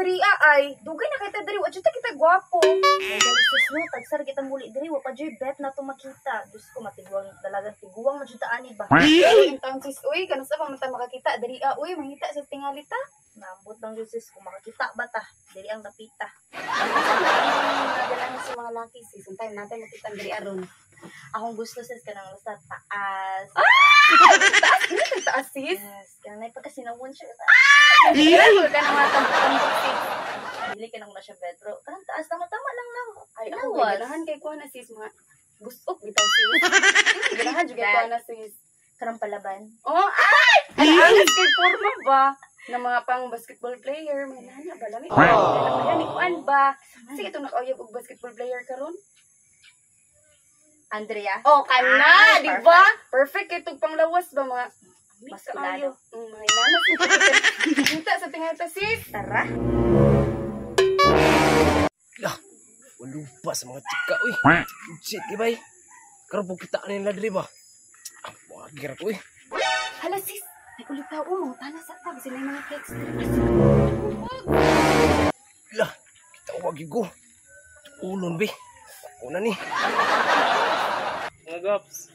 diri ay. Dugay na kita diri, wa jud ta kita gwapo. Ay dali sis no, tagsar kita muli diri wa pa jud bet na to makita. Diyos ko matiguang dalagang tiguang man jud ta ani ba. Ay, taon sis uy, kanus pa man ta makakita diri uy, mangita sa tingali ta. Naambot lang jud sis kung makakita ba ta. Diri ang dapita. Mga sa mga laki sis, untay natin makita diri aron. Akong gusto sis kanang basta taas. Taas, ini kay taas sis. Yes, kanang pagkasinawon siya. Iya, ka na mga tambok-tambok sis. Dili ka nang na siya bet, bro. Kanang taas tama tama lang lang. Ay, ako Lawas. ganahan kay kuha na sis mga gusok bitaw sis. Ganahan jud kay kuha na sis. Kanang palaban. Oh, ay! Ay, alas kay forma ba? Na mga pang basketball player, mga nana ba lami? Oh. Ni kuan ba? Sige itong nakauyab og basketball player karon. Andrea. Oh, kana, Ay, di ba? Perfect kay tug panglawas ba mga Maskulado. Mga nana sis. Kita sa tingata sis. Tara. Lah, walupa sa mga chika, uy. Shit, di bay. Karon po kita nila diri ba? Ah, wagi ra ko, uy. Hala sis, ay ulit tao mo, tana sa tag sila yung mga text. Lah, kita wagi ko. Ulon, be. Una ni. Mga gaps.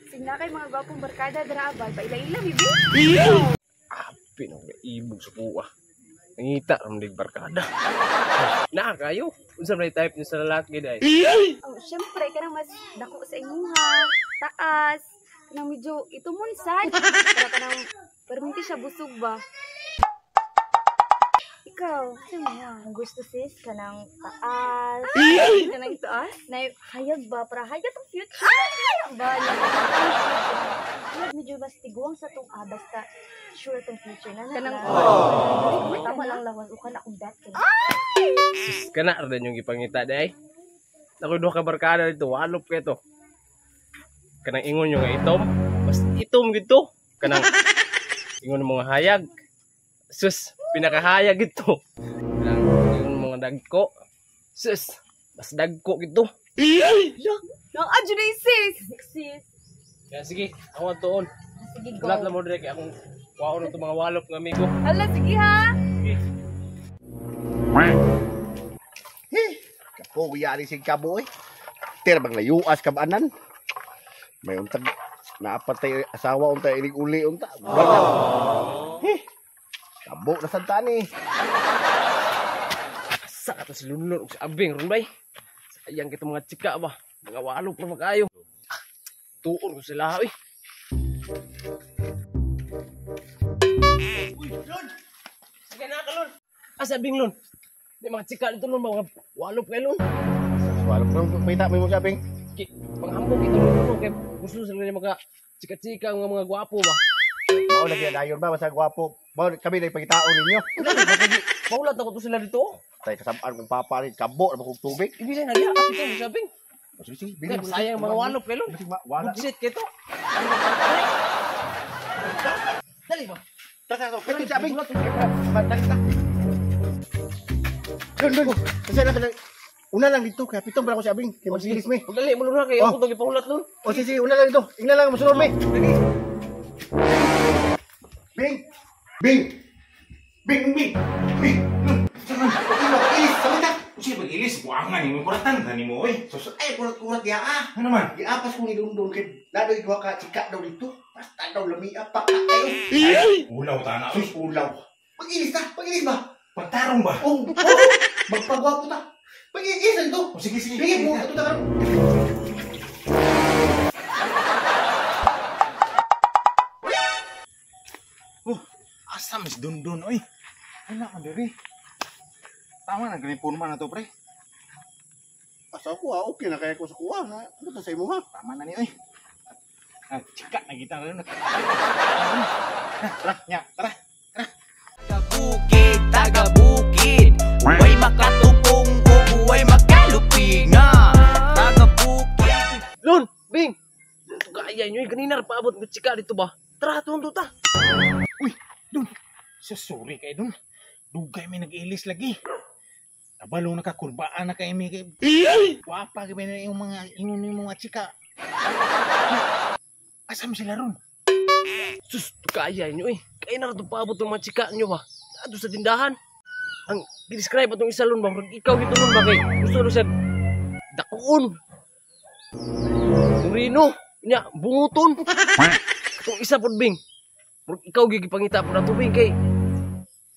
Signa kay mga gwapong barkada dira abay, paila-ila bibi. Api na ko ibog sa kuha. Nangita ra man barkada. Na kayo. Unsa may type niyo sa lalaki dai? Oh, syempre kanang mas dako sa imuha, taas, kanang medyo itumon sad. Pero kanang perminti siya busog ba. Ikaw, sa mo ha? Ang gusto sis kanang taas. Kanang taas? Na hayag ba para hayag tong future. Ba hayag medyo bas tiguang sa tong basta sure tong future na na. Kanang tama lang lawas ukan akong bet kay. Sus, kana ra din yung gipangita day. Naku duha ka barkada dito, walop kay to. Kanang ingon nyo nga itom, mas itom gito. Kanang ingon mo nga hayag. Sus, pinakahayag gito. Kanang ingon mo nga dagko. Sus, mas dagko gito. Nang adyo na sis. Sis. Ya sige, ako atuon. Sige go. Gulat lang mo dire kay akong kuwaon to mga walop nga amigo. Hala sige ha. Sige. Kapo, yari sing kabo eh. Tira bang layuas kabanan? May untag naapatay asawa unta inig uli unta. Oh. Heh. Kabo na santa ni. Asa ka to si Lunlun ug si Abing ron bay. Sayang kita mga chika ba. Mga walop na makayo. Tuon ko sila oy. Uy, Lon. Sige na ka Lon. Asa Abing Lon? Di mga chika dito Lon, mga walop kay Lon. Walop ron pita mo si Abing. Panghambog ito Lon kay gusto sila niya maka chika-chika nga mga gwapo ba. Mao lagi dayon ba basta gwapo. Mao kami na ipagitaon ninyo. Paulat ako to sila dito. Tay kasabaan kong papa ni kabo na kong tubig. Ibig na diha ito si Abing. Sige sige, Bilin, sayang mga walop kay Lon. Wala. Bullshit kay to. Dali ba? Tara tara, pito si Abing. Dali ta. Lon lon. Kasi na una lang dito kaya pitong ba ako si Abing. Kay magsilis mi. Dali mo Lon ha kay ako to gipahulat Lon. O sige sige, una lang dito. Ingna lang mosunod mi. Bing! Bing! Bing! Bing! Bing! Ilis! Samita! Usi pag-ilis, buangan ni mo, kuratan ka ni mo, oy. Sus, ay, kurat-kurat ya ah. Ano man? Giapas ko ni Dundon kay lalo duha ka chika daw dito. Basta daw lamia pa ka ayo. Ulaw ta na, oy. Sus, ulaw. Pag-ilis ta, pag-ilis ba? Pagtarong ba? Oh, oh, magpagwapo ta. Pag-ilis na dito. O sige, sige. Bigyan mo, ito ta karon. Oh, asa mas Dundon, oy. Wala man diri. Tama na gani porma na to, pre. Asa ko ah, okay na kaya ko sa kuha. Ano ta sa imo ha? Tama na ni, oy. Ah, chika na kita ron. Tara, nya, tara. Taga-bukid, taga-bukid, way makatupong ug way makalupig nga. Taga-bukid. Lon, Bing. Kaya nyo, ganina ra paabot ng chika dito ba? Tara, tuon ta. Uy, Dun. Sa sorry kay Dun. Dugay may nag-ilis lagi. Kabalo nakakurbaan na kay mi kay. Wapa kay na yung mga ingon yung mga chika. Asam sila ron? Sus, kaya nyo eh. Kaya na ito paabot ng mga chika nyo ba? Ato sa tindahan. Ang gi-describe atong isa lon ba, murag ikaw gito lon ba kay gusto ro siya dakuon. Murino, nya bunguton. Atong isa pod bing. Murag ikaw gyud gipangita pod ato bing kay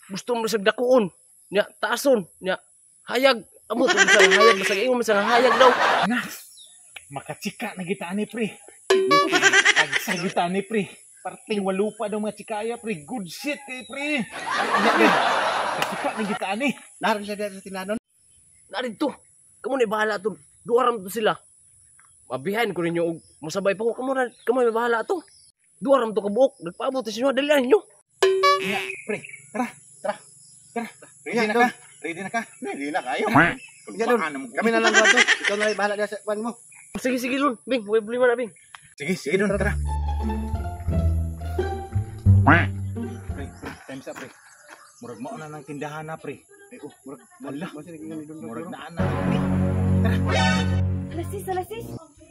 gusto mo siya dakuon. Nya taason, nya hayag amot sa hayag basta ingon man sa hayag daw. Na. Makachika na kita ani pre. Tagsa kita ani pre. Parting walo pa daw mga chikaya pre. Good shit kay pre. Nya, pre. Kachika na kita ani. Naroon siya dito sa tinanon. Narito. Kamo na bahala to. Duha ram to sila. Mabihan ko ninyo og mosabay pa ko kamo na kamo na bahala to. Duha ram to kabuok. Nagpaabot sa inyo dalian ninyo. Nya, pre. Tara, tara. Tara. Ready na ka? Ready na ka? Ready na kayo. Ya, Don. Kulbaan na mo. Kami na lang to. Ikaw na lang bahala diya sa kwan mo. Sige sige lon. Bing, way problema na bing. Sige, sige doon, tara. Pre, pre, time's up, pre. Murag mao na ng tindahan na, pre. Eh, oh, murag Wala. Masa naging ni Don Don. Murag naa na, pre. Hala sis, hala sis.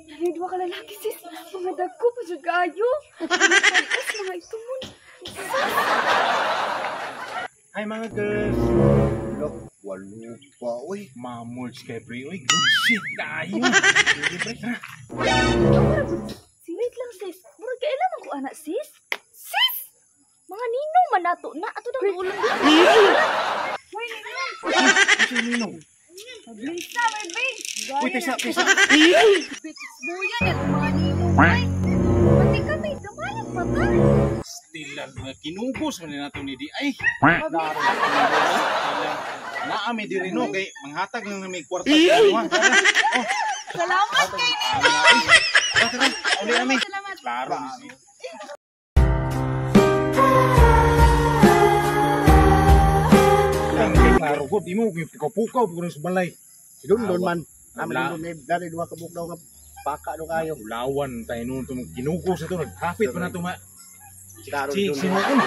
Nalay duha ka lalaki sis. Mga dagko pa jud kaayo. Mga tagas, mga itumon. Hi, mga girls. Look, walo pa, uy. Mamulch kay pre. Uy, good shit tayo. Sige, pre, tara. Wait lang sis. Murag kailan man ko ana sis? Sis! Mga ninong man nato na ato nang duolon di. Hoy, ninong. Ano ninong? Paglisa, may babe. Uy, tesa, tesa. Bitch, buyan at mga ninong. Ay, pati kami, gamayan pa ta. Still lang, mga kinugos man nato ni di. Ay, Paglisa. naami di rin, no? Kay manghatag lang na may kwarta. Tara, tara. Oh, Salamat kay ninong. tara, tara. Uli ami. Salamat. Klaro ni si. Klaro ko, di mo pukaw-pukaw puro sa balay. Si Don Don man. Amin Wala. Don Don, dari duha ka buok daw nga paka do kayo. Ulawan tayo noon ito, kinugos na ito, naghapit pa na ito ma. Klaro Si, Don. sinuon.